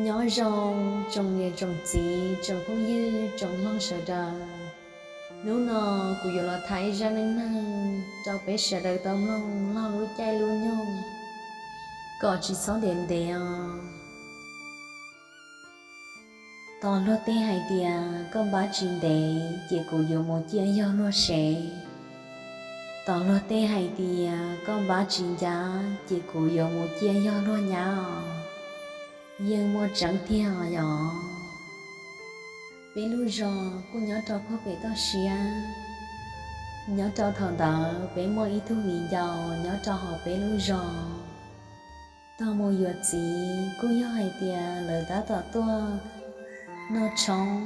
Nyob zoo tsoom niam tsoom txiv tsoom phooj ywg tsoom mloog sawv daws. Hnub no kuv yuav los tham ib zaj neej neeg rau peb sawv daws tau mloog log lub caij lub nyoog kom tsis txhob ntev ntev os. Tos luag tej hais tias koj npab tsis ntev ces kuv yuav mus ciaj yog luag sev. Tos luag tej hais tias koj npab tsis ncab ces kuv yuav mus ciaj yog luag nyab os. Yeej muaj tseeb tiag os yog. Peb lub zos kuj nyob rau puag pem toj siab. Nyob rau thaum ntawd peb muaj ib tug viv ncaus nyob rau hauv peb lub zos. Tog mus yuav txiv kuj yog hais tias lawv tab tom tuaj noj tshoob.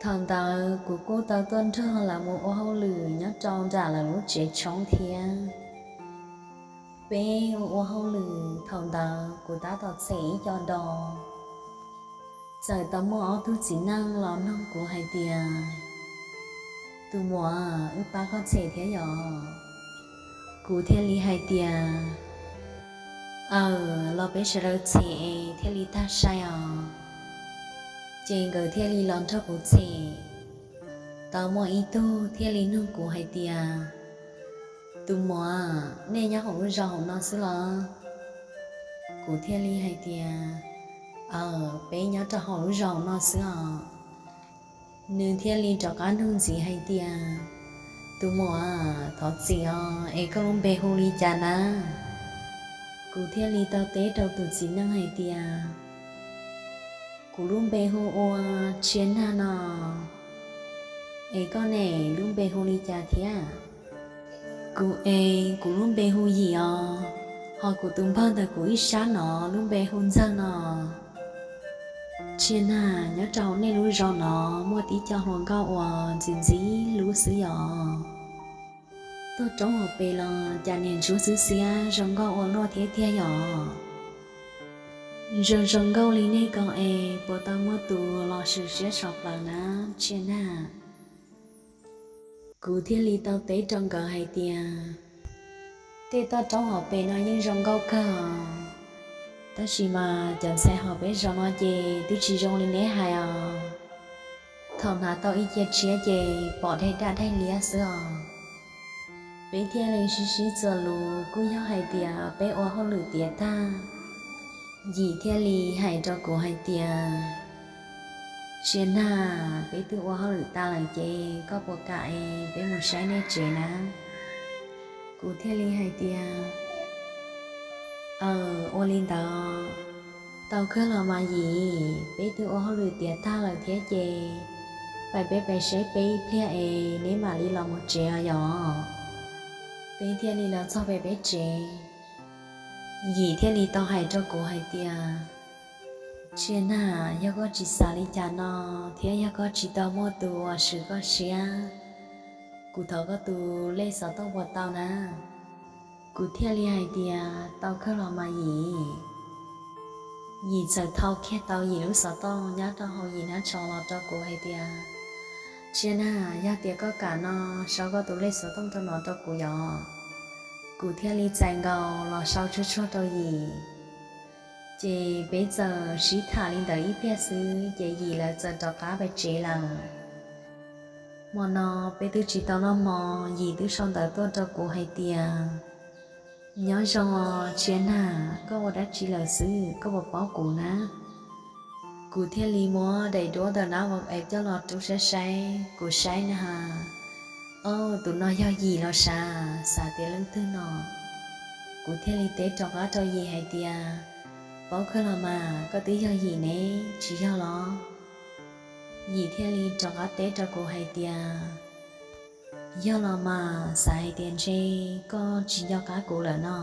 Thaum ntawd kuv kuj tau tuaj nrog lawv mus ua hauj lwm nyob rau nram lawv lub tsev tshoob thiab. Peb ua ua hauj lwm thaum ntawd kuv tab tom txhem ib co dos. Txawm tau muaj ob tug txiv neej los nug kuv hais tias, tus muam, wb pab koj txhem thiab yom? Kuv thiaj li hais tias, aw, los peb sawv daws txhem es thiaj li tag sai os. Ces nkawd thiaj li los nrog kuv txhem. Tau muaj ib tug thiaj li nug kuv hais tias, tus muam, nej nyob hauv lub zos hauv no xwb los? Kuv thiaj li hais tias, aw, peb nyob rau hauv lub zos hauv no xwb os. Nws thiaj li rov qab nug ntxiv hais tias, tus muam, thov txim os, es koj lub npe hu li cas na? Kuv thiaj li tau teb rau tus txiv neej hais tias, kuv lub npe hu ua Tshia Nag no, es koj ne, lub npe hu li cas thiab? Kuv es kuv lub npe hu Yim os, ho kuv tus npawg ntawm kuv ib sab no lub npe hu Ntxawg no. Tshia Nag, nyob rau nej lub zos no muaj tib co hluas nkauj uas ntxim ntxim hlub xwb yom. Toj roob hauv pes los cas niag ntsuab xiab xiab zoo nkauj ua luaj thiab tiag yom. Zoo zoo nkauj li nej ko es puas tau muaj tus los swm siab saum plaws na, Tshia Nag? Kuv thiaj li tau teb rau nkawd hais tias, tej toj roob hauv pes no yeej zoo nkauj kawg, tab sis mas cov ntxhais hauv peb zos no ces twb tsis zoo li neb hais os. Thaum hnav tau ib ce tshiab ces pom daig daj daig liab xwb os. Peb thiaj li sib sib txuas lus, kuj yog hais tias peb ua hauj lwm tiav tag, Yim thiaj li hais rau kuv hais tias, Tshia Nag, peb twb ua hauj lwm tas lawm ces koj puas kam es peb mus saib nej tsev na? Kuv thiaj li hais tias, aw, ua li ntawd tau kawg los mas Yim, peb twb ua hauj lwm tiav tag lawm thiab ces, pais peb pais saib peb ib pliag es neb mam li los mus tsev os yom. Peb thiaj li los txog pem peb tsev. Yim thiaj li tau hais rau kuv hais tias, Tshia Nag, yog koj tsis xav li cas no, thiab yog koj tsis tau muaj tus uas swm koj siab, kuv thov koj tus lej xov tooj puas tau na? Kuv thiaj li hais tias, tau kawg los mas Yim. Yim txawm thau kiag tau Yim lub xov tooj nyob rau hauv Yim hnab tsho los rau kuv hais tias, Tshia Nag, yog tias koj kam no, sau koj tus lej xov tooj rau no rau kuv yom. Kuv thiaj li txais nkaus los sau tsuag tsuag rau Yim. Ces peb txawm sib tham li ntawd ib pliag xwb ces Yim lawv txawm rov qab pem tsev lawm. Hmo no peb twb tsis tau noj hmo, Yim twb sau ntawv tuaj rau kuv hais tias, nyob zoo os Tshia Nag, koj ua dab tsi lawm xwb, koj puas paub kuv na? Kuv thiaj li muab daim duab ntawm nab ua es coj los rub saib saib, kuv saib na has, o, tus no yog Yim los sav, xav tias leej twg no. Kuv thiaj li teb rov qab rau Yim hais tias, paub kawg los mas, koj twb yog Yim ne, tsis yog los? Yim thiaj li rov qab teb rau kuv hais tias, yog los mas, xav hais tias ntshe koj tsis nco qab kuv lawm no.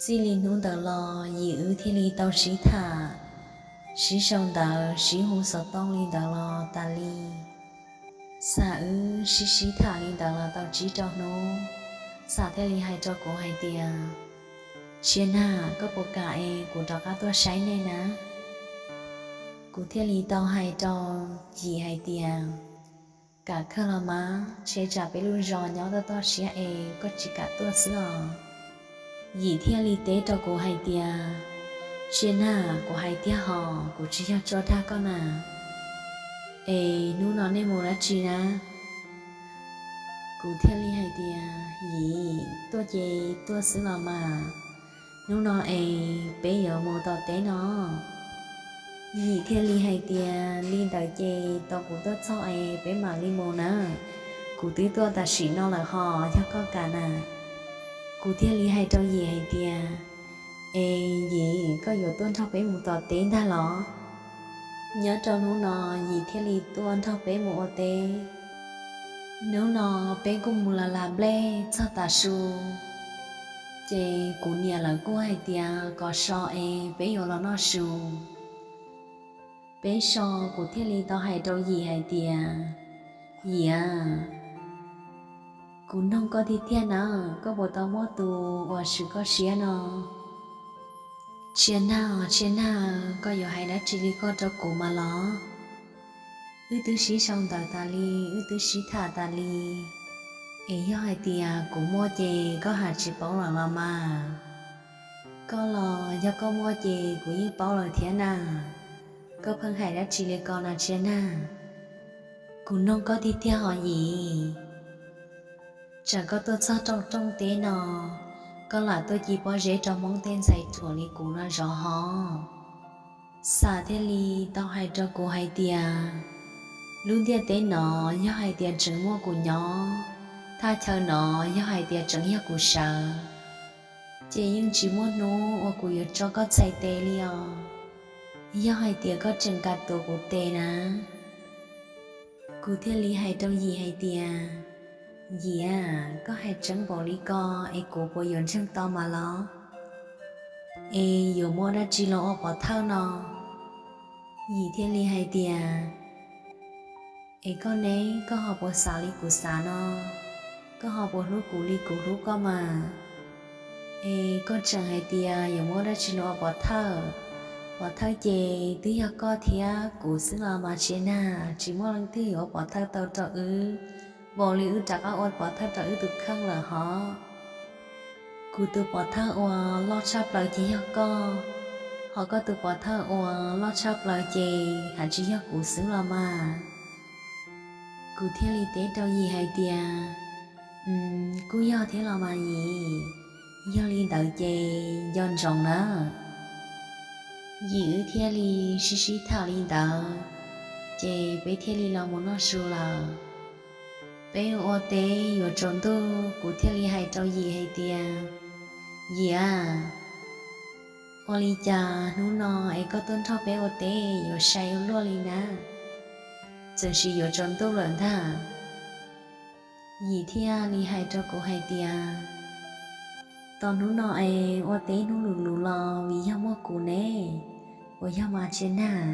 Txij li hnub ntawd los Yim wb thiaj li tau sib tham, sib sau ntawv, sib hu xov tooj li ntawd los tas li. Xam wb sib sib tham li ntawd los tau tsib rau hnub, Xam thiaj li hais rau kuv hais tias, Tshia Nag, koj puas kam es kuv rov qab tuaj saib nej na? Kuv thiaj li tau hais rau Yim hais tias, kam kawg los mas, ntshe tsam peb lub zos nyob toj toj siab es koj tsis kam tuaj xwb os. Yim thiaj li teb rau kuv hais tias, Tsia Nag, kuv hais tiag hos, kuv tsis yog tso dag koj na. Es hnub no nej mus dab tsi na? Kuv thiaj li hais tias, Yim, tuaj ces tuaj xwb los mas. Hnub no es peb yuav mus tom teb no. Yim thiaj li hais tias, Li ntawd ces tau kuv tuaj txog es peb mam li mus na. Kuv twb tuaj tam sim no lawm hos, yog koj kam na. Kuv thiaj li hais rau Yim hais tias, Es Yim, koj yuav tuaj nrog peb mus tom teb ntag los? Nyob rau hnub no Yim thiaj li tuaj nrog peb mus ua teb. Hnub no peb kuj mus las las nplej txog tav su, ces kuv niam lawv kuj hais tias kom so es peb yuav los noj su. Peb so, kuv thiaj li tau hais rau Yim hais tias, Yim a, kuv noog koj tiag tiag na, koj puas tau muaj tus uas swm koj siab no? Tsia Nag, Tsia Nag, koj yuav hais dab tsi li koj rau kuv mas los? Wb twb sib sau ntawv tas li, wb twb sib tham tas li, es yog hais tias kuv muaj ces koj haj tsis paub lawm los mas. Koj los yog koj muaj ces kuv yeej paub lawm thiab na. Koj pheej hais dab tsi li ko na Tsia Nag? Kuv noog koj tiag tiag hos Yim. Tsam koj tuaj txog rooj rooj teb no, koj lam tuaj ci pob zeb rau Hmoob tej ntxhais ruam li kuv no zov hov. Xam thiaj li tau hais rau kuv hais tias, Lub ntiaj teb no yog hais tias tseem muaj kuv nyob, thaj chaw no yog hais tias tseem yog kuv sawv, ces yeej tsis muaj hnub uas kuv yuav tso koj txhais tes li os. Yog hais tias koj tseem kam tuav kuv tes na. Kuv thiaj li hais rau Yim hais tias, Yim a, koj hais tseeb npaum li ko es kuv puas yuav ntseeg tau mas los? Es yuav muab dab tsi los ua pov thawj no? Yim thiaj li hais tias, Es koj ne, koj ho puas xav li kuv xav no? Koj ho puas hlub kuv li kuv hlub koj mas? Es koj tseem hais tias yuav muab dab tsi los ua pov thawj? Pov thawj ces twb yog koj thiab kuv xwb los mas Tsia Nag, tsis muaj leej twg yuav ua pov thawj tau rau wb npaum li wb rov qab ua pov thawj rau wb tus kheej lawm hov. Kuv tus pov thawj uas loj tshaj plaws ces yog koj, ho koj tus pov thawj uas loj tshaj plaws ces haj tsis yog kuv xwb los mas. Kuv thiaj li teb rau Yim hais tias, Kuj yog thiab los mas Yim, yog li ntawd ces nco ntsoov nawb. Yim wb thiaj li sib sib tham li ntawd, ces peb thiaj li los mus noj su lawm. Peb ua teb yuav tsaus ntuj, kuv thiaj li hais rau Yim hais tias, Yim a, ua li cas hnub no es koj tuaj nrog peb ua teb yuav sai ua luaj li na? Txawm sis yuav tsaus ntuj lawm ntag. Yim thiaj li hais rau kuv hais tias, Tos hnub no es ua teb hnub lus lus los vim yog muaj kuv ne, puas yog mas Tsia Nag?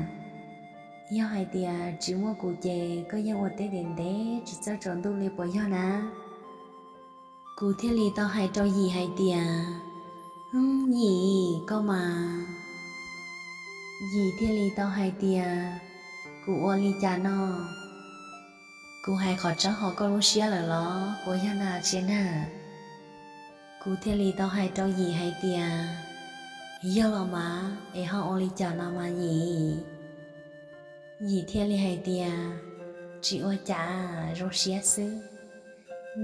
Yog hais tias tsis muaj kuv ces koj yeej ua teb ntev ntev tsis txawj tsaus ntuj li puas yog na? Kuv thiaj li tau hais rau Yim hais tias, Yim, koj mas. Yim thiaj li tau hais tias, Kuv ua li cas no? Kuv hais qhov tseeb hauv koj lub siab lawm los puas yog na Tsia Nag? Kuv thiaj li tau hais rau Yim hais tias, Yog los mas, es ho ua li cas no mas Yim? Yim thiaj li hais tias, Tsis ua cas, zoo siab xwb.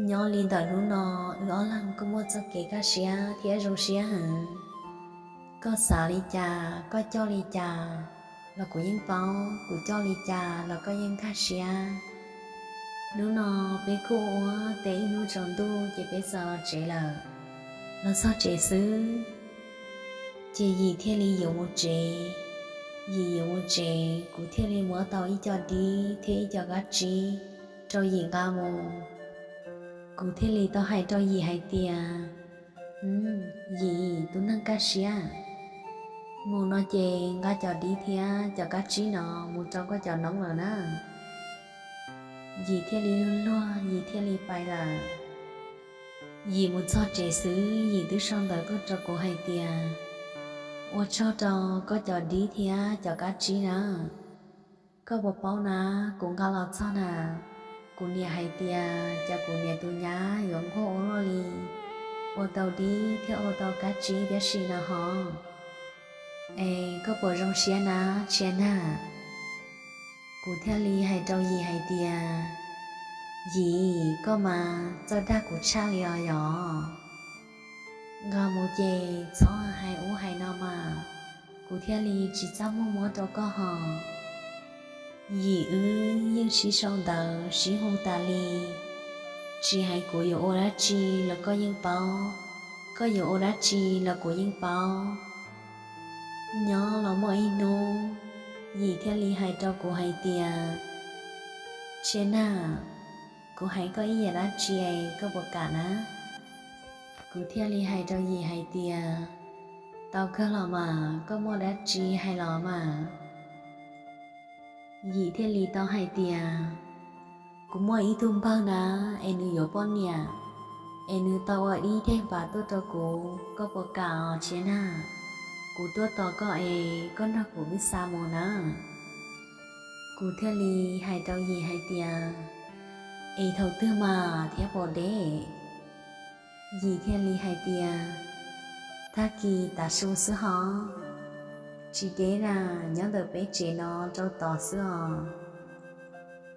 Nyob li ntawm hnub no, wb ob leeg kuj muaj txoj kev kaj siab thiab zoo siab heev. Koj xav li cas, koj coj li cas los kuv yeej paub, kuv coj li cas los koj yeej nkag siab. Hnub no peb kuj ua teb ib hnub tsaus ntuj ces peb txawm los tsev lawm. Los txog tsev xwb, ces Yim thiaj li yuav mus tsev. Yim yuav mus tsev, kuv thiaj li muab tau ib co dib thiab ib co kab tsib rau Yim nqa mus. Kuv thiaj li tau hais rau Yim hais tias, Yim, tus neeg kaj siab, mus no ces nqa cov dib thiab cov kab tsib no mus rau koj cov noob lawm na. Yim thiaj li luag luag, Yim thiaj li pais lawm. Yim mus txog tsev xwb, Yim twb sau ntawv tuaj rau kuv hais tias, Ua tsaug rau koj cov dib thiab cov kab tsib na. Koj puas paub na, kuv nqa los txog na, kuv niam hais tias cas kuv niam tus nyab yuav nquag ua luaj li, ua tau dib thiab ua tau kab tsib tiam sis no hov. Es koj puas zoo siab na, Tsia Nag? Kuv thiaj li hais rau Yim hais tias, Yim, koj mas txawj dag kuv tshaj li os yog. Nqa mus ces txhob hais ub hais no mas, kuv thiaj li tsis txaj muag muab rau koj hos. Yim, wb yeej sib sau ntawv sib hu tas li, tsis hais kuv yuav ua dab tsi los koj yeej paub, koj yuav ua dab tsi los kuv yeej paub. Nyob los muaj ib hnub, Yim thiaj li hais rau kuv hais tias, Tsia Nag, kuv hais koj ib yam dab tsi koj puas kam na? Kuv thiaj li hais rau Yim hais tias, Tau kawg los mas, koj muaj dab tsi hais los mas. Yim thiaj li tau hais tias, Kuv muaj ib tug npawg na, es nws yuav poj niam, es nws tau ua ib daim npav tuaj rau kuv, koj puas kam os Tsia Nag? Kuv tuaj tos koj es koj nrog kuv wb xa mus na. Kuv thiaj li hais rau Yim hais tias, Es thaum twg mas thiab puas deb? Yim thiaj li hais tias, Tag kis tav su xwb hos. Tsis deb na, nyob ntawm peb tsev no rau tod xwb os.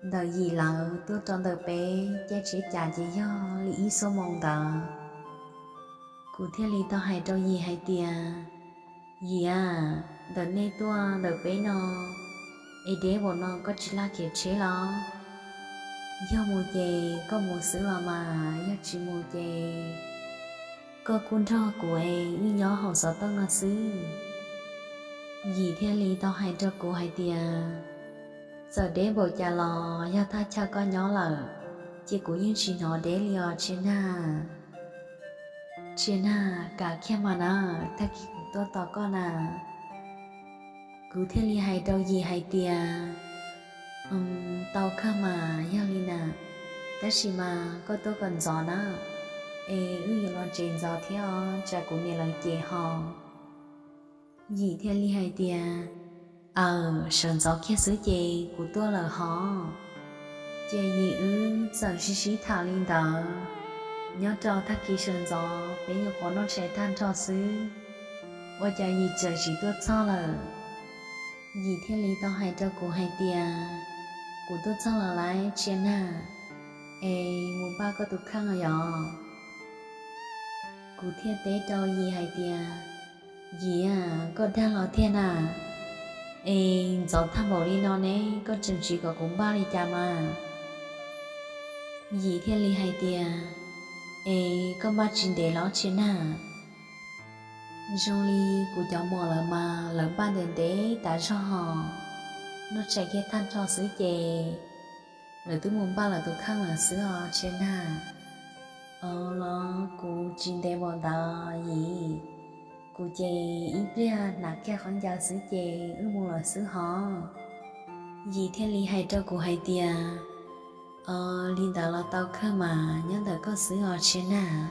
Ntawm Yim lawv tuaj rau ntawm peb caij tsheb cas ces yog li ib xuab moos ntawd. Kuv thiaj li tau hais rau Yim hais tias, Yim a, ntawm nej tuaj ntawm peb no es deb npaum no koj tsis laj khiav tsheb los? Yog mus ces koj mus xwb los mas, yog tsis mus ces koj kuj nrog kuv es wb nyob hauv xov tooj no xwb. Yim thiaj li tau hais rau kuv hais tias, Txawm deb npaum cas los yog thaj chaw koj nyob lawm, ces kuv yeej tsis hnov deb li os Tsia Nag. Tsia Nag, kam kiag mas na, tag kis kuv tuaj tos koj na. Kuv thiaj li hais rau Yim hais tias, Tau kawg mas yog li na, tab sis mas koj tuaj kom ntxov na, es wb yuav los tsev ntxov thiab os, tsam kuv niam lawv cem hos. Yim thiaj li hais tias, Aws, sawv ntxov kiag xwb ces kuv tuaj lawm hos. Ces Yim wb txawm sib sib tham li ntawd, nyob rau tag kis sawv ntxov peb nyuam qhuav noj tshais tag nrho xwb, ua cas Yim txawm tsis tuaj txog lawm. Yim thiaj li tau hais rau kuv hais tias, Kuv tuaj txog los lawm Tsia Nag, es mus npaj koj tus kheej yom. Kuv thiaj teb rau Yim hais tias, Yim a, koj dag los tiag na, es ntxov tag npaum li no ne koj tseem tsis kom kuv npaj li cas mas? Yim thiaj li hais tias, Es koj npaj tsis ntev los Tsia Nag? Zoo li kuv cov muam lawv mas lawv npaj ntev ntev tas zog hos, noj tshais kiag tag nrho xwb ces lawv twb mus npaj lawv tus kheej lawm xwb os Tsia Nag. Aws, los kuv tsis ntev npaum ntawd Yim, kuv ces ib pliag hnav kiag khaub ncaws xwb ces wb mus lawm xwb hos. Yim thiaj li hais rau kuv hais tias, Aws, li ntawd los tau kawg mas, nyob ntawm koj xwb os Tsia Nag.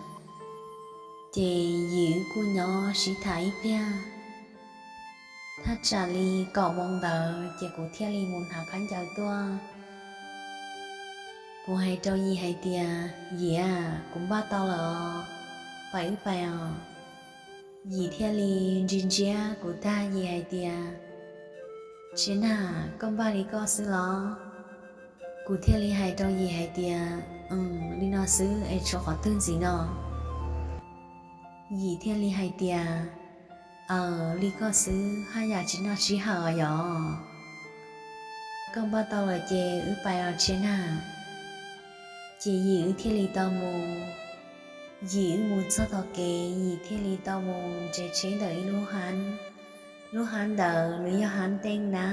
Ces Yim wb kuj nyob sib tham ib pliag, thaj tsam li kaum moos ntawd ces kuv thiaj li mus hnav khaub ncaws tuaj. Kuv hais rau Yim hais tias, Yim a, kuv npaj tau lawm os, pais wb pais os. Yim thiaj li ntsia ntsia kuv tag Yim hais tias, Tsia Nag, koj npaj li koj xwb los? Kuv thiaj li hais rau Yim hais tias, Li no xwb es tshuav qhov twg ntxiv no? Yim thiaj li hais tias, Aws, li koj xwb, haj yam tsis noj sij hawm os yom. Koj npaj tau lawm ces wb pais os Tsia Nag. Ces Yim wb thiaj li tau mus. Yim wb mus txog tom kev, Yim thiaj li tau mus nres tsheb ntawm ib lub hab. Lub hab ntawd nws yog hab teej na.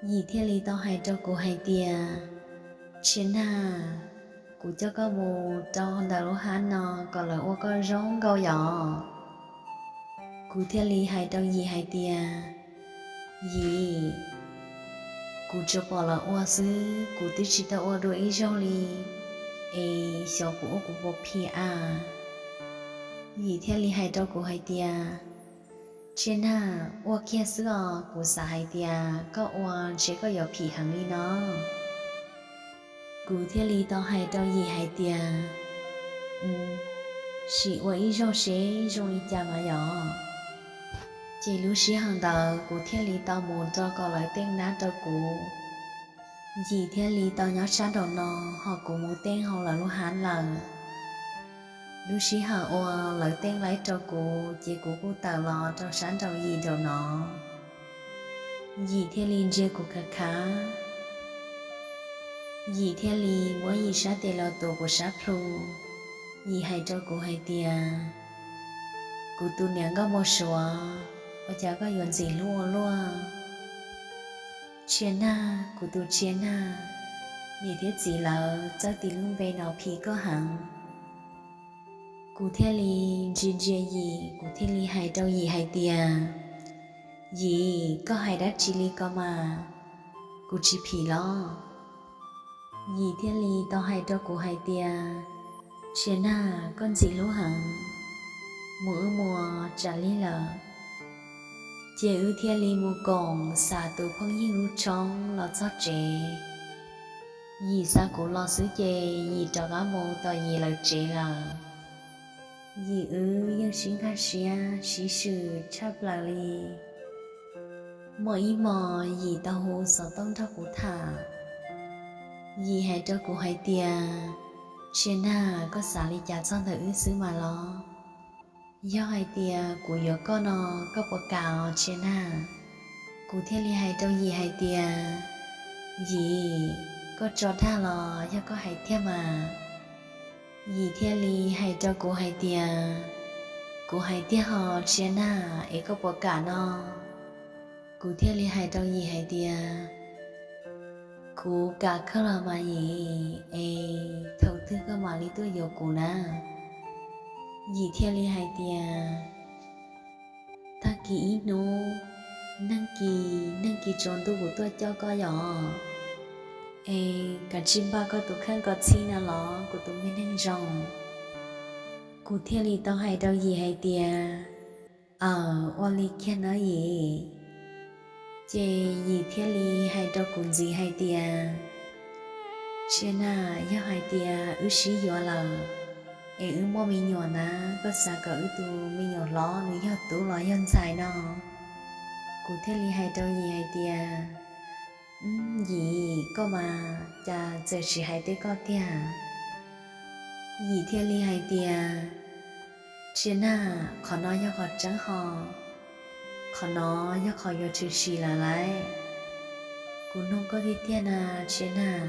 Yim thiaj li tau hais rau kuv hais tias, Tsia Nag, kuv coj koj mus rau ntawm lub hab no kom lawv ua koj zoo nkauj yom. Kuv thiaj li hais rau Yim hais tias, Yim, kuv tsuas pom lawv ua xwb, kuv twb tsis tau ua dua ib zaug li, es xyov kuv ua kuv puas phim a? Yim thiaj li hais rau kuv hais tias, Tsia Nag, ua kiag xwb os, kuv xav hais tias koj ua ntshe koj yuav phim heev li no. Kuv thiaj li tau hais rau Yim hais tias, Sim ua ib zaug seb zoo li cas mas yom. Ces lub sij hawm ntawd kuv thiaj li tau mus rau kom lawv teeb nab rau kuv. Yim thiaj li tau nyob sab nraum no, ho kuv mus teeb hauv lawv lub hav lawm. Lub sij hawm uas lawv teeb laib rau kuv ces kuv kuj tawm los rau sab nraum Yim nraum no. Yim thiaj li ntsia kuv khav khav. Yim thiaj li muab Yim sab tes los tuav kuv sab plhu. Yim hais rau kuv hais tias, kuv tus niam nkauj npau suav, ua cas koj yuav ntxim hlub ua luaj? Tsia Nag, kuv tus Tsia Nag, niam thiab txiv lawv txawj tis lub npe no phim koj heev. Kuv thiaj li ntsia ntsia Yim, kuv thiaj li hais rau Yim hais tias, Yim, koj hais dab tsi li ko mas, kuv tsis phim los? Yim thiaj li tau hais rau kuv hais tias, Tsia Nag, koj ntxim hlub heev, mus wb mus tsam li lawm. Ces wb thiaj li mus koom xam tus phooj ywg lub tshoob los txog tsev. Yim xa kuv los xwb ces Yim rov qab mus tom Yim lawv tsev lawm. Yim wb yeej sib nkag siab sib swm tshaj plaws li. Muaj ib hmos Yim tau hu xov tooj nrog kuv tham. Yim hais rau kuv hais tias, Tsia Nag, koj xav li cas txog ntawm wb xwb mas los? Yog hais tias kuv yuav koj no, koj puas kam os Tsia Nag? Kuv thiaj li hais rau Yim hais tias, Yim, koj tso dag los yog koj hais tiag mas? Yim thiaj li hais rau kuv hais tias, Kuv hais tiag hos Tsia Nag, es koj puas kam no? Kuv thiaj li hais rau Yim hais tias, Kuv kam kawg los mas Yim, es thaum twg koj mam li tuaj yuav kuv na? Yim thiaj li hais tias, Tag kis ib hnub, neeg kis neeg kis tsaus ntuj kuv tuaj coj koj yom. Es kav tsij npaj koj tus kheej kom txhij no los kuv tus me neeg zoo. Kuv thiaj li tau hais rau Yim hais tias, Aw, ua li kiag no Yim. Ces Yim thiaj li hais rau kuv ntxiv hais tias, Tsia Nag, yog hais tias wb sib yuav lawm, es wb muaj me nyuam na, koj xav kom wb tus me nyuam hlob nws yog tub los yog ntxhais no? Kuv thiaj li hais rau Yim hais tias, Yim, koj mas cas txawm sim hais tej koj tiag. Yim thiaj li hais tias, Tsia Nag, qhov no yog qhov tseeb hos, qhov no yog qhov yuav tshwm sim lawm lauj. Kuv nug koj tiag tiag na Tsia Nag.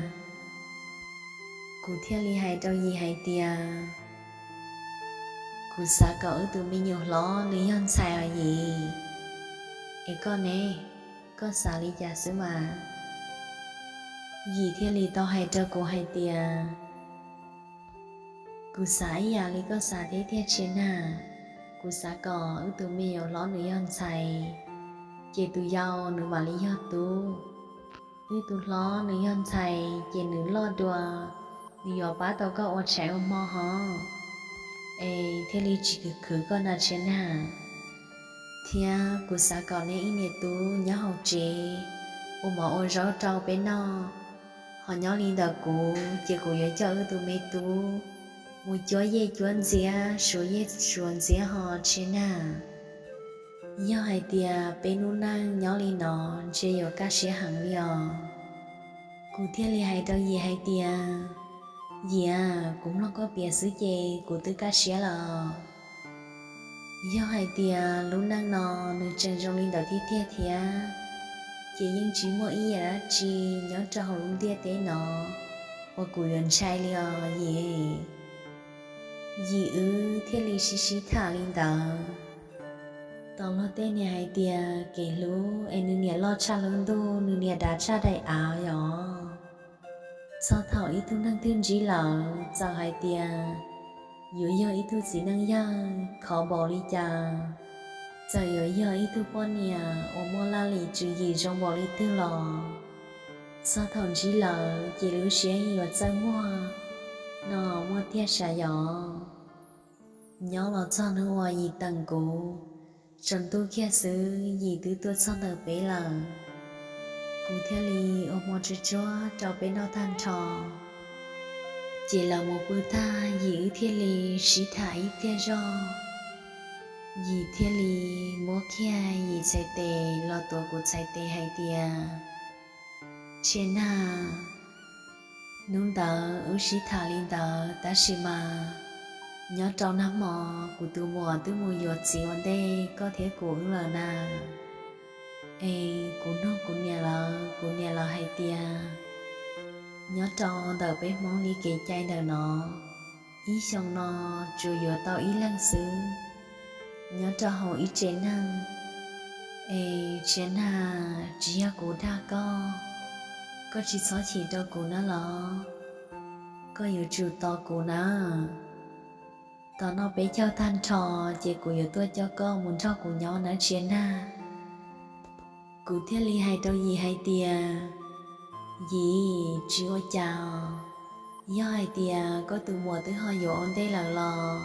Kuv thiaj li hais rau Yim hais tias, Kuv xav kom wb tus me nyuam hlob nws yog ntxhais os Yim. Es koj ne, koj xav li cas xwb mas? Yim thiaj li tau hais rau kuv hais tias, Kuv xav ib yam li koj xav thiab tiag Tsia Nag. Kuv xav kom wb tus me nyuam hlob nws yog ntxhais, ces tus yau nws mam li yog tub. Wb tus hlob nws yog ntxhais ces nws loj dua, nws yuav pab tau koj ua tshais ua hmo hov, es thiaj li tsis khwv khwv koj na Tsia Nag. Thiab kuv xav kom neb ib niam tub nyob hauv tsev ua mov ua zaub rau peb noj, ho nyob li ntawm kuv ces kuv yuav coj wb tus me tub mus cuab yej cuab ntxiab, suav yej suav ntxiab hos Tsia Nag. Yog hais tias peb lub neej nyob li no ntshe yuav kaj siab heev li os. Kuv thiaj li hais rau Yim hais tias, Yim, kuv mloog koj piav xwb ces kuv twb kaj siab lawm. Yog hais tias lub neej no nws tseem zoo li ntawd tiag tiag thiab, ces yeej tsis muaj ib yam dab tsi nyob rau hauv lub ntiaj teb no uas kuv yuav ntshai li os Yim. Yim wb thiaj li sib sib tham li ntawd. Tau luag tej niam hais tias kev hlub es nws niam loj tshaj lub ntuj, nws niam dav tshaj daim av yom. Txog thaum ib tug neeg twg ntsib lawm, txawm hais tias yuav yog ib tug txiv neej yawg khov npaum li cas, txawm yuav yog ib tug poj niam uas muaj laj lim tswv yim zoo npaum li twg los, txog thaum ntsib lawm ces lub siab yuav txawj muag no muaj tiag sav yom. Nyob los txog hnub uas Yim teem kuv, tsaus ntuj kiag xwb Yim twb tuaj txog ntawm peb lawm. Kuv thiaj li ua hmo tsuag tsuag rau peb noj tag nrho, ces lawv mus pw tag Yim wb thiaj li sib tham ib pliag zog. Yim thiaj li muab kiag Yim txhais tes los tuav kuv txhais tes hais tias, Tshia Nag, hnub ntawd wb sib tham li ntawd tab sis mas nyob rau nag hmo kuv tus muam twb mus yuav txiv ua ntej koj thiab kuv wb lawm na. Es kuv nug kuv niam lawv, kuv niam lawv hais tias nyob rau ntawm peb Hmoob li kev cai ntawm no, ib xyoo no tsuas yuav tau ib leeg xwb, nyob rau hauv ib tsev neeg. Es Tshia Nag, tsis yog kuv dag koj, koj tsis txhob chim rau kuv na los, koj yuav tsum tos kuv na. Tos noj peb caug tag nrho ces kuv yuav tuaj coj koj mus nrog kuv nyob na Tshia Nag. Kuv thiaj li hais rau Yim hais tias, Yim, tsis ua cas, yog hais tias koj tus muam twb ho yuav ua ntej lawm los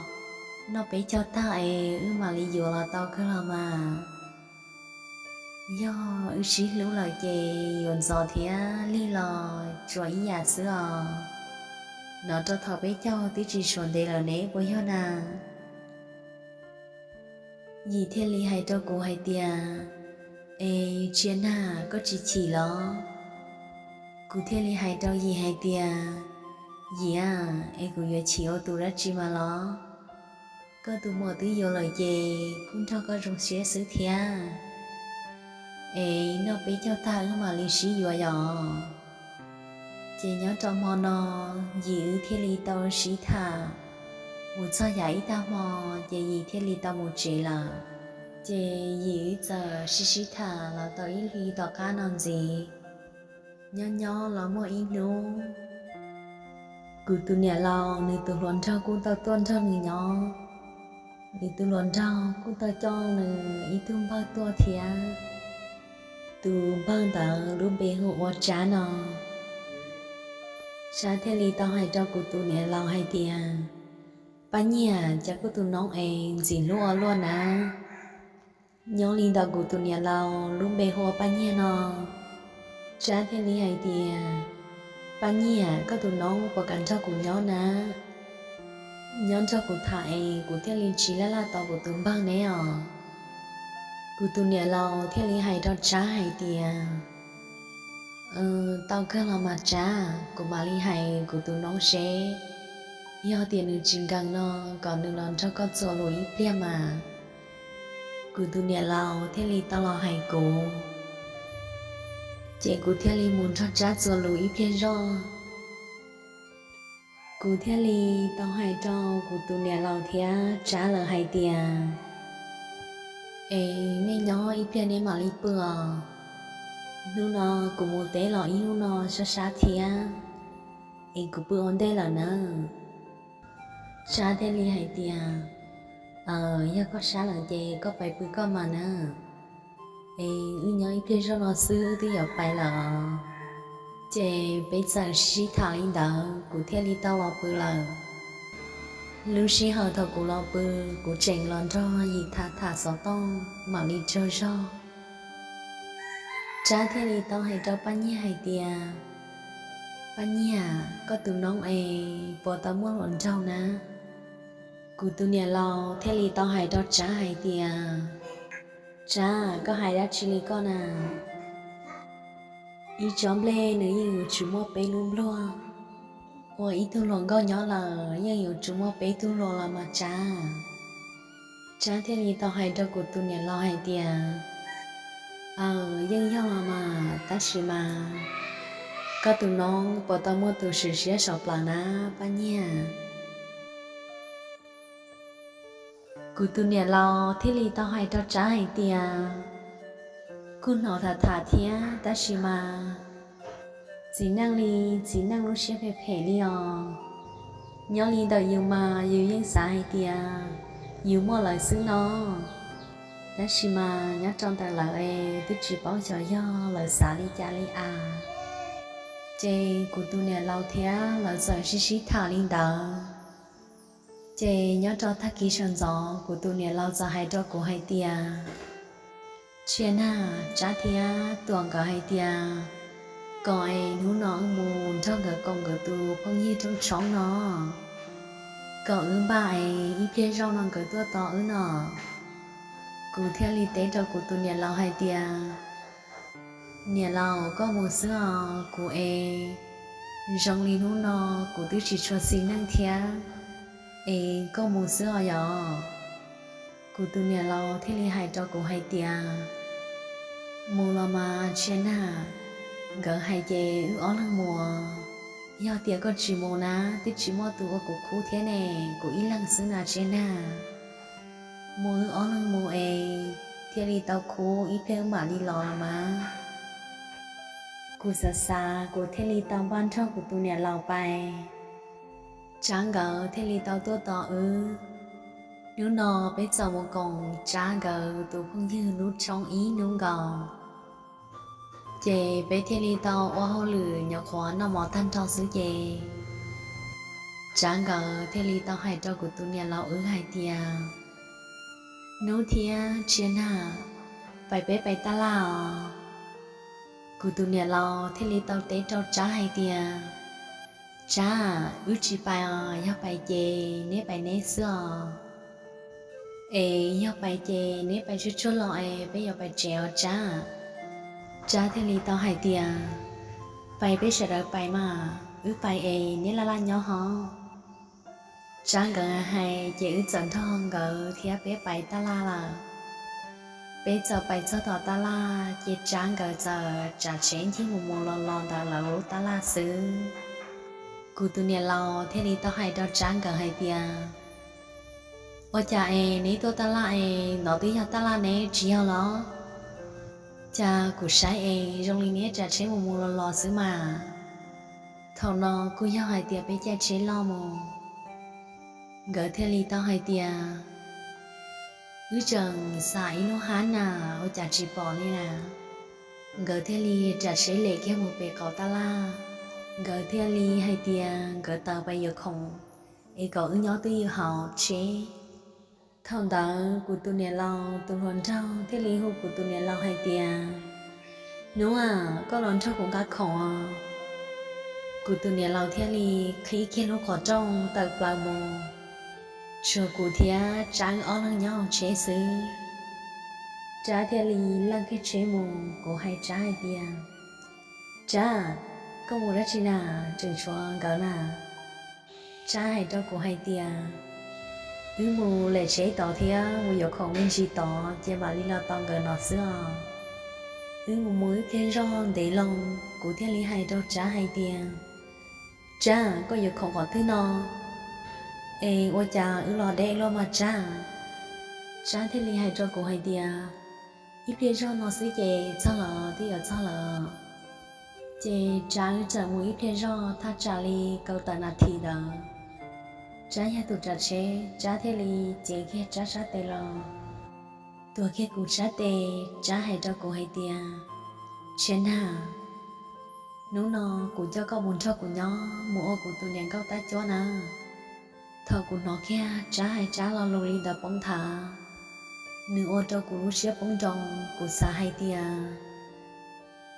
noj peb caug tag es wb mam li yuav los tau kawg los mas. Yog wb sib hlub lawm ces yuav ntxov thiab lig los tsuas ib yam xwb os. Nov rau thaum peb caug twb tsis suav ntev lawm ne puas yog na? Yim thiaj li hais rau kuv hais tias, Es Tshia Nag, koj tsis chim los? Kuv thiaj li hais rau Yim hais tias, Yim a, es kuv yuav chim ua tus dab tsi mas los? Koj tus muam twb yuav lawm ces kuj nrog koj zoo siab xwb thiab. Es noj peb caug tag wb mam li sib yuav yom. Ces nyob rau hmo no, Yim wb thiaj li tau sib tham mus txog yav ib tag hmo, ces Yim thiaj li tau mus tsev lawm. Ces Yim wb txawm sib sib tham los tau ib hlis tom qab no ntxiv. Nyob nyob los muaj ib hnub, kuv tus niam laus nws tus hluas nraug kuj tau tuaj nrog nws nyob. Nws tus hluas nraug kuj tau coj nws ib tug npawg tuaj thiab. Tus npawg ntawd lub npe hu ua Tsab no. Tsab thiaj li tau hais rau kuv tus niam laus hais tias, Paj Nyiaj, cas koj tus noob es ntxim hlub ua luaj na. Nyob li ntawm kuv tus niam laus lub npe hu ua Paj Nyiaj no, Tsab thiaj li hais tias, Paj Nyiaj, koj tus noob puas kam nrog kuv nyob na? Nyob nrog kuv tham es kuv thiaj li tsis laj laj tos kuv tus npawg ne os. Kuv tus niam laus thiaj li hais rau Tsab hais tias, Tau kawg los mas Tsab, kuv mam li hais kuv tus noob seb, yog tias nws tsis nkees no kom nws los nrog koj txuas lus ib pliag mas. Kuv tus niam laus thiaj li tau los hais kuv, ces kuv thiaj li mus nrog Tsab txuas lus ib pliag zoj. Kuv thiaj li tau hais rau kuv tus niam laus thiab Tsab lawm hais tias, Es nej nyob ib pliag nej mam li pw os. Hnub no kuv mus teb los ib hnub no sab sab thiab, es kuv pw ua ntej lawm na. Tsab thiaj li hais tias, Aws, yog koj sab lawm ces koj pais pw koj mas na. Es wb nyob ib pliag zoj no xwb wb twb yuav pais lawm. Ces peb txawm sib tham li ntawd kuv thiaj li tau los pw lawm. Lub sij hawm thaum kuv los pw, kuv tseem los nrog Yim tham tham xov tooj mam li tsaug zog. Tsab thiaj li tau hais rau Paj Nyiaj hais tias, Paj Nyiaj, koj tus noob es puas tau muaj hluas nraug na? Kuv tus niam laus thiaj li tau hais rau Tsab hais tias, Tsab, koj hais dab tsi li koj na? Ib tsob nplej nws yeej yuav tsum muaj peb lub npluag, ua ib tug hluas nkauj nyob lawm yeej yuav tsum muaj peb tug hluas los mas Tsab. Tsab thiaj li tau hais rau kuv tus niam laus hais tias, Aws, yeej yog los mas, tab sis mas koj tus noob puas tau muaj tus swm siab saum plaws na, Paj Nyiaj? Kuv tus niam laus thiaj li tau hais rau Tsab hais tias, Kuj hnov tham tham thiab, tab sis mas txiv neej li txiv neej lub siab phem phem li os. Nyob li ntawm yus mas yus yeej xav hais tias yus muaj lawv xwb no, tab sis mas nyob rau ntawm lawv es twb tsis paub xyov yog lawv xav li cas li as. Ces kuv tus niam laus thiab lawv txawm sib sib tham li ntawd. Ces nyob rau tag kis sawv ntxov kuv tus niam laus txawm hais rau kuv hais tias, Tshia Nag, Tsab thiab Tuam nkawd hais tias kom es hnub no wb mus nrog nkawd koom nkawd tus phooj ywg Rooj Tshoob no, kom wb npaj es ib pliag zaug no nkawd tuaj tos wb no. Kuv thiaj li teb rau kuv tus niam laus hais tias, Niam laus, koj mus xwb os, kuv es zoo li hnub no kuv twb tsis tshua xis neej thiab, es koj mus xwb os yom. Kuv tus niam laus thiaj li hais rau kuv hais tias, Mus los mas Tshia Nag, nkawd hais ces wb ob leeg mus. Yog tias koj tsis mus na, twb tsis muaj tus ua kuv khub thiab ne, kuv ib leeg xwb na Tshia Nag. Mus wb ob leeg mus es thiaj li tau khub, ib pliag wb mam li los los mas. Kuv xav xav kuv thiaj li tau npaj nrog kuv tus niam laus pais. Tsab nkawd thiaj li tau tuaj tos wb. Hnub no peb txawm mus koom Tsab nkawd tus phooj ywg lub tshoob ib hnub nkaus, ces peb thiaj li tau ua hauj lwm nyuam qhuav noj mov tag nrho xwb ces Tsab nkawd thiaj li tau hais rau kuv tus niam laus wb hais tias, Hnub thiab Tshia Nag, pais peb pais taj laj os. Kuv tus niam laus thiaj li tau teb rau Tsab hais tias, Tsab, wb tsis pais os, yog pais ces neb pais neb xwb os. Es yog pais ces neb pais tsuag tsuag los es peb yuav pais tsev os Tsab. Tsab thiaj li tau hais tias, Pais peb sawv daws pais mas, wb pais es neb laj laj nyob hov. Tsab nkawd hais ces wb txawm nrog nkawd thiab peb pais taj laj lawm. Peb txawm pais txog tom taj laj ces Tsab nkawd txawm tsav tsheb ncig mus mus los los ntawm lawv lub taj laj xwb. Kuv tus niam laus thiaj li tau hais rau Tsab nkawd hais tias, Ua cas es neb tuaj taj laj es nov twb yog taj laj neb tsis yog los? Cas kuv saib es zoo li neb tsav tsheb mus mus los los xwb mas. Thaum no kuj yog hais tias peb caij tsheb loj mus. Nkawd thiaj li tau hais tias, Wb tseem xav ib lub hab na, ua cas tsis pom li na. Nkawd thiaj li tsav tsheb lem kiag mus pem qaum taj laj. Nkawd thiaj li hais tias nkawd taws pais yuav khoom es kom wb nyob twj ywm hauv tsheb. Thaum ntawd kuv tus niam laus tus hluas nraug thiaj li hu kuv tus niam laus hais tias, Hnub a, koj los nrog kuv nqa khoom os. Kuv tus niam laus thiaj li qhib kiag lub qhov rooj tawm plaws mus, tshuav kuv thiab Tsab wb ob leeg nyob hauv tsheb xwb. Tsab thiaj li leej kiag tsheb mus, kuv hais Tsab hais tias, Tsab, koj mus dab tsi na, tseem tshuav nkawd na? Tsab hais rau kuv hais tias, Wb mus lem tsheb tod thiab mus yuav khoom me ntsis tod ces mam li los tos nkawd no xwb os. Wb mus mus ib pliag zog ntev loo, kuv thiaj li hais rau Tsab hais tias, Tsab, koj yuav khoom qhov twg no? Es ua cas wb los deb luaj mas Tsab? Tsab thiaj li hais rau kuv hais tias, Ib pliag zog no xwb ces txog lawm, twb yuav txog lawm. Ces Tsab wb txawm mus ib pliag zog thaj tsam li kaum tawm nas this ntawd, Tsab yog tus tsav tsheb, Tsab thiaj li cev kiag Tsab sab tes los, tuav kiag kuv sab tes, Tsab hais rau kuv hais tias, Tshia Nag, hnub no kuv coj koj mus nrog kuv nyob mus ua kuv tus niam nkauj tab cuab na. Thaum kuv hnov kiag Tsab hais Tsab lo lus li ntawd poob nthav, nws ua rau kuv lub siab poob nroo, kuv xav hais tias,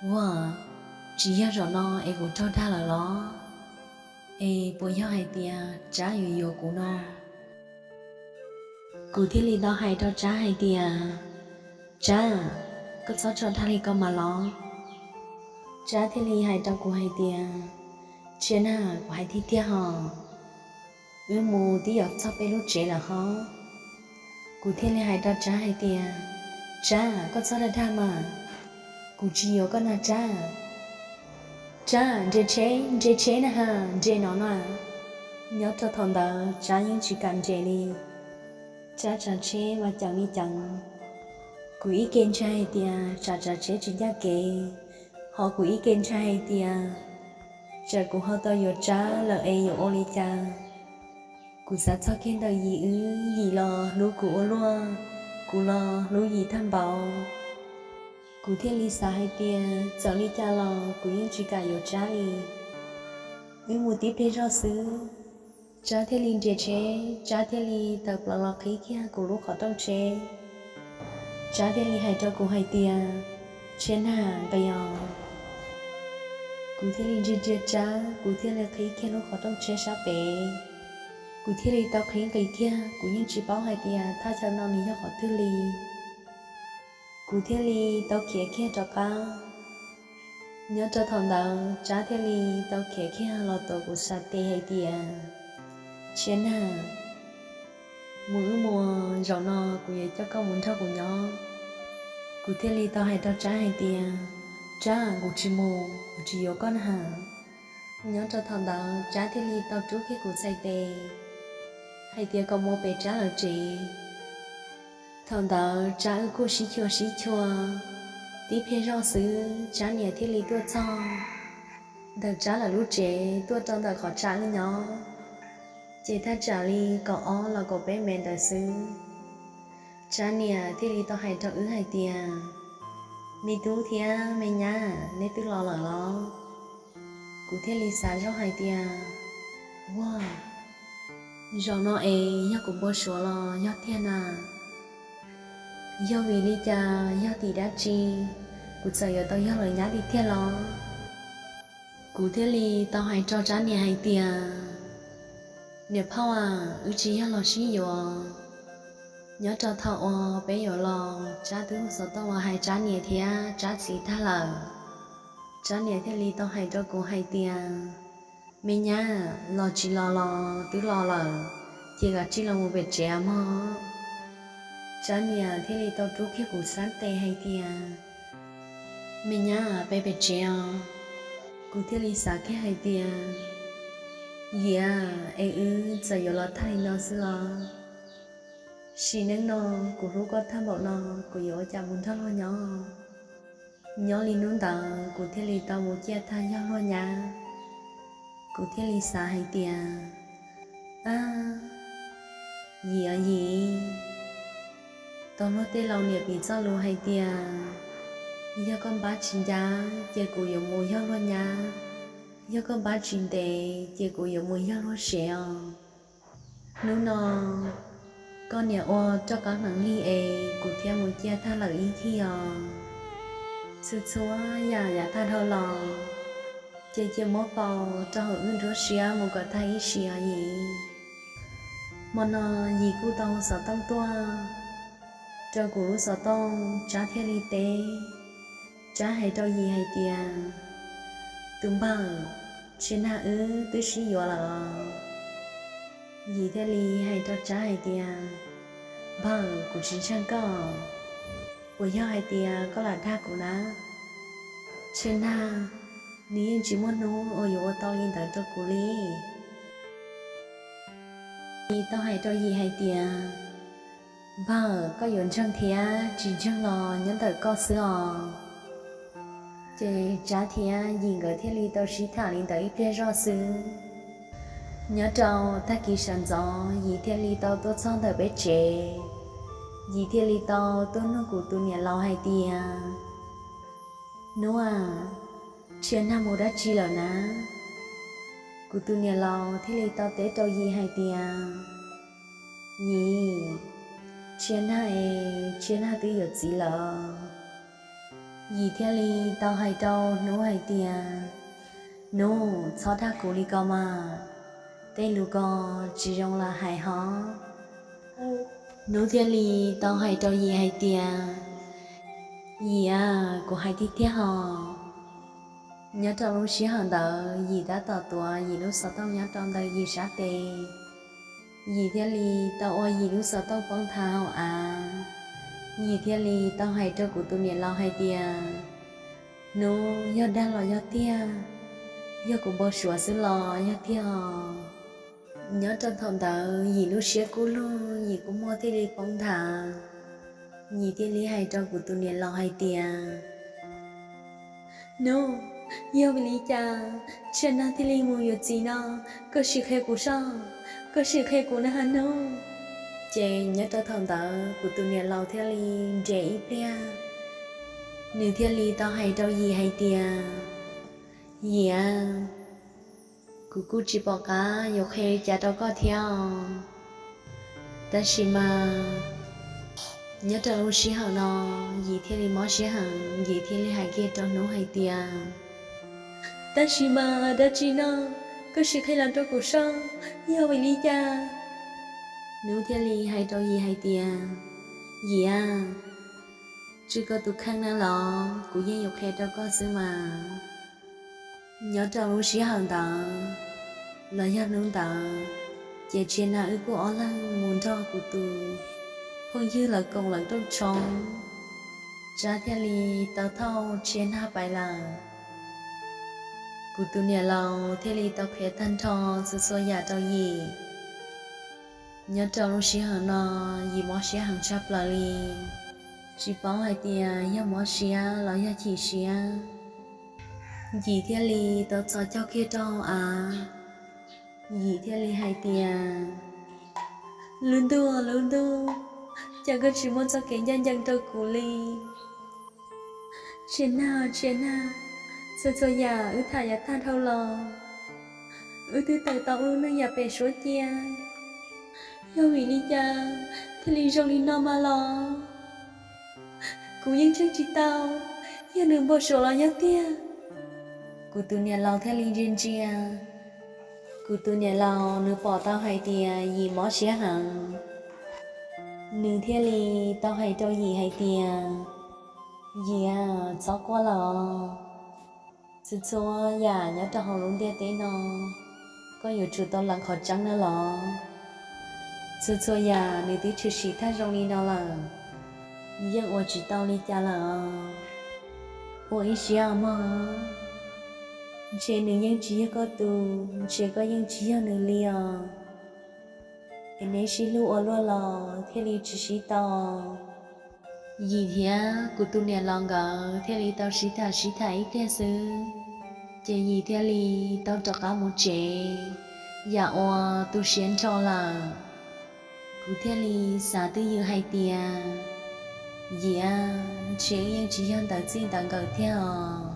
Ua, tsis yog zaum no es kuv raug dag lawm los? Es puas yog hais tias Tsab yuav yuav kuv no? Kuv thiaj li tau hais rau Tsab hais tias, Tsab, koj txhob tso dag li ko mas los. Tsab thiaj li hais rau kuv hais tias, Tshia Nag, kuv hais tiag tiag hos, wb mus twb yuav txog peb lub tsev lawm hos. Kuv thiaj li hais rau Tsab hais tias, Tsab, koj txhob dag dag mas, kuv tsis yuav koj na Tsab. Tsab, nres tsheb, nres tsheb na ha, nres no na. Nyob rau thaum ntawd Tsab yeej tsis kam nres li. Tsab tsav tsheb mas ceev li ceev. Kuv ib ke ntshai hais tias tsam tsav tsheb tsis ncaj kev, hos kuv ib ke ntshai hais tias tsam kuv ho tau yuav Tsab lawm es yuav ua li cas. Kuv xav txog kiag ntawm Yim wb, Yim los hlub kuv ua luaj, kuv los hlub Yim tag npaum. Kuv thiaj li xav hais tias txawm li cas los kuv yeej tsis kam yuav Tsab li. Wb mus tib pliag zog xwb, Tsab thiaj li nres tsheb, Tsab thiaj li tawm plaws los qhib kiag kuv lub qhov rooj tsheb. Tsab thiaj li hais rau kuv hais tias, Tshia Nag, nqis os. Kuv thiaj li ntsia ntsia Tsab, kuv thiaj li qhib kiag lub qhov rooj tsheb sab pem. Kuv thiaj li tau qhib nqis kiag, kuv yeej tsis paub hais tias thaj chaw no nws yog qhov twg li. Kuv thiaj li tau khiav kiag rov qab. Nyob rau thaum ntawd Tsab thiaj li tau khiav kiag los tuav kuv sartej hais tias, Tsia nag, mus wb mus, zaum no kuv yuav coj koj mus nrog kuv nyob. Kuv thiaj li tau hais rau Tsab hais tias, Tsab, kuv tsis mus, kuv tsis yuav koj na. Nyob rau thaum ntawd Tsab thiaj li tau rub kiag kuv txhais tes hais tias kom mus pem Tsab lawv tsev. Thaum ntawd Tsab wb kuj sib chua sib chua, tib pliag zoj xwb Tsab niam thiaj li tuaj txog ntawm Tsab lawv lub tsev tuaj rau ntawm qhov chaw wb nyob, ces thaj tsam li kaum ob los kaum peb mev ntawd xwb. Tsab niam thiaj li tau hais rau wb hais tias, Me tub thiab me nyab, neb twb los lawm los? Kuv thiaj li xav zoj hais tias, Ua, zaum no es yog kuv npau suav los yog tiag na? Yog vim li cas, yog tim dab tsi kuv txawm yuav tau yog lawv nyab tiag tiag los? Kuv thiaj li tau hais rau Tsab niam hais tias, Niam phauj a, wb tsis yog los sib yuav. Nyob rau thaum uas peb yuav los, Tsab twb hu xov tooj los hais Tsab niam thiab Tsab txiv tag lawm. Tsab niam thiaj li tau hais rau kuv hais tias, Me nyab, los tsis los los twb los lawm, ces kav tsij los mus pem tsev mog. Tsab niam thiaj li tau rub kiag kuv sab tes hais tias, Me nyab, peb pem tsev os. Kuv thiaj li xav kiag hais tias, Yim a, es wb txawm yuav los tag li no xwb los? Sim neej no kuv hlub koj tag npaum no, kuv yuav ua cas mus nrog luag nyob? Nyob li hnub ntawd kuv thiaj li tau mus ciaj tag yog luag nyab. Kuv thiaj li xav hais tias, Ab, Yim os Yim, tau luag tej laus niam piv txoj lus hais tias, yog koj npab tsis ncab ces kuv yuav mus yog luag nyab, yog koj npab tsis ntev ces kuv yuav mus yog luag sev os. Hnub no koj niam ua roj qab hneev lig es kuv thiaj mus ciaj tag lawm ib chim os. Txhua txhua yam yav tag dhau los, ces cia muab faus rau hauv wb nruab siab mus kom tag ib sim os Yim. Hmo no Yim kuj tau hu xov tooj tuaj rau kuv lub xov tooj, Tsab thiaj li teb. Tsab hais rau Yim hais tias, Tus npawg, Tsia nag wb twb sib yuav lawm os. Yim thiaj li hais rau Tsab hais tias, Npawg, kuv tsis ntseeg koj. Puas yog hais tias koj lam dag kuv na? Tsia nag, nws yeej tsis muaj hnub uas yuav ua tau li ntawd rau kuv li. Yim tau hais rau Yim hais tias, Npawg, koj yuav ntseeg thiab tsis ntseeg los nyob ntawm koj xwb os. Ces Tsab thiab Yim nkawd thiaj li tau sib tham li ntawd ib pliag zoj xwb. Nyob rau tag kis sawv ntxov Yim thiaj li tau tuaj txog ntawm peb tsev. Yim thiaj li tau tuaj nug kuv tus niam laus hais tias, Hnub a, Tsia nag mus dab tsi lawm na? Kuv tus niam laus thiaj li tau teb rau Yim hais tias, Yim, Tsia nag es Tsia nag twb yuav txiv lawm. Yim thiaj li tau hais rau Hnub hais tias, Hnub, txhob dag kuv li ko mas, tej lus ko tsis zoo lam hais hov. Hnub thiaj li tau hais rau Yim hais tias, Yim a, kuv hais tiag tiag hos. Nyob rau lub sij hawm ntawd Yim tab tom tuav Yim lub xov tooj nyob rau ntawm Yim sab tes. Yim thiaj li tau ua Yim lub xov tooj poob nthav hauv av. Yim thiaj li tau hais rau kuv tus niam laus hais tias, Hnub, yog dag los yog tiag, yog kuv npau suav xwb los yog tiag os? Nyob rau thaum ntawd Yim lub siab kub lug, Yim kua muag thiaj li poob nthav. Yim thiaj li hais rau kuv tus niam laus hais tias, Hnub, yog vim li cas Tsia nag thiaj li mus yuav txiv no? Koj sim qhia kuv soj, koj sim qhia kuv na Hnub. Ces nyob rau thaum ntawd kuv tus niam laus thiaj li nres ib pliag, nws thiaj li tau hais rau Yim hais tias, Yim a, kuv kuj tsis pom qab yuav qhia li cas rau koj thiab os. Tab sis mas nyob rau lub sij hawm no Yim thiaj li mob siab heev, Yim thiaj li hais kiag rau Hnub hais tias, Tab sis mas dab tsi no, koj sim qhia los rau kuv soj, yog vim li cas? Hnub thiaj li hais rau Yim hais tias, Yim a, Tsis koj tus kheej na los kuv yeej yuav qhia rau koj xwb mas. Nyob rau lub sij hawm ntawd los yog hnub ntawd, ces Tsia Nag wb kuj ob leeg mus nrog kuv tus phooj ywg lawv koom lawv rooj tshoob, Tsab thiaj li tau thauj Tsia Nag pais lawm. Kuv tus niam laus thiaj li tau qhia tag nrho txhua txhua yam rau Yim. Nyob rau lub sij hawm no, Yim mob siab heev tshaj plaws li, tsis paub hais tias yog mob siab los yog chim siab. Yim thiaj li tau txhos caug kiag rau hauv av, Yim thiaj li hais tias, Lub ntuj, lub ntuj, cas koj tsis muaj txoj kev ncaj ncees rau kuv li? Tsia Nag, Tsia Nag, txhua txhua yam wb tham yav tag dhau los, wb twb tawm tau ua lub neej yam pem suab cia, yog vim li cas thiaj li zoo li no mas los? Kuv yeej ntseeg tsis tau, yog nws npau suav los yog tiag. Kuv tus niam laus thiaj li ntsia ntsia. Kuv tus niam laus nws pom tau hais tias Yim mob siab heev, nws thiaj li tau hais rau Yim hais tias, Yim, txhob quaj lawm os. Txhua txhua yam nyob rau hauv lub ntiaj teb no, koj yuav tsum tau lees qhov tseeb na los. Txhua txhua yam nws twb tshwm sim tag zoo li no lawm, yeej ua tsis tau li cas lawm. Ua ib siab mog, ntshe nws yeej tsis yog koj tus, ntshe koj yeej tsis yog nws li os. Es neb sib hlub ua luaj los thiaj li tsis sib tau. Yim thiab kuv tus niam laus nkawd thiaj li tau sib tham sib tham ib pliag xwb, ces Yim thiaj li tau rov qab mus tsev, yam uas tu siab nrho lawm. Kuv thiaj li xav twj ywm hais tias, Yim, ntshe wb yeej tsis yog ntawv txij ntawv nkawm tiag os.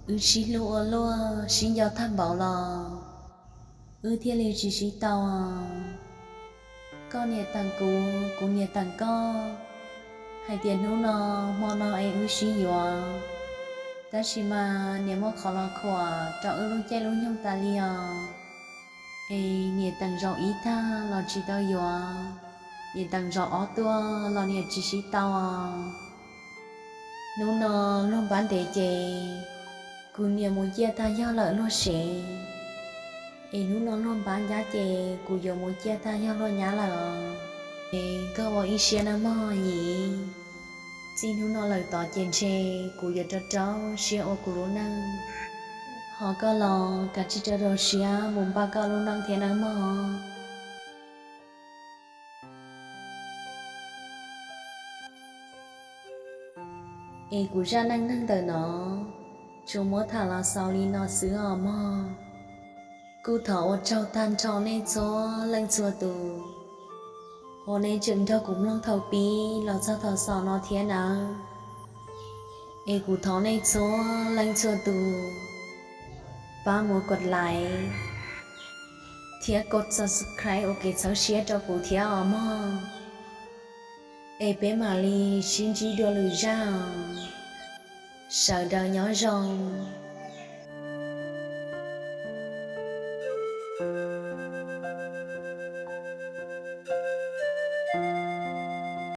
Wb sib hlub ua luaj sib nco tag npaum los wb thiaj li tsis sib tau. Koj niam teem kuv, kuv niam teem koj, hais tias hnub no hmo no es wb sib yuav, tab sis mas niam muab qhov los khuam rau wb lub caij lub nyoog tas li os. Es niam teem zaum ib tag los tsis tau yuav, niam teem zaum ob tuaj los niam tsis sib tau os. Hnub no luag npab ntev ces kuv niam mus ciaj tag yog lawm luag sev, es hnub no luag npab nyab ces kuv yuav mus ciaj tag yog luag nyab lawm os. Es koj ua ib siab nawb mog Yim, txij hnub no lawm tod ces ntshe kuv yuav rau rau siab ua kuv lub neej, ho koj los kav tsij rau rau siab mus npaj koj lub neej thiab nawb mog. Es kuv zaj neej neeg ntawm no tsuas muab tham los xaus li no xwb os mog. Kuj thov ua tsaug tag nrho nej txhua leej txhua tus uas nej tseem nrog kuv mloog thaum pib los txog thaum xaus no thiab nawb. Es kuv thov nej txhua leej txhua tus pab mus kos like thiab kos subscribe ua kev txhawb siab rau kuv thiab os mog. Es peb mam li sib ntsib dua lwm zaj os. Sawv daws nyob zoo.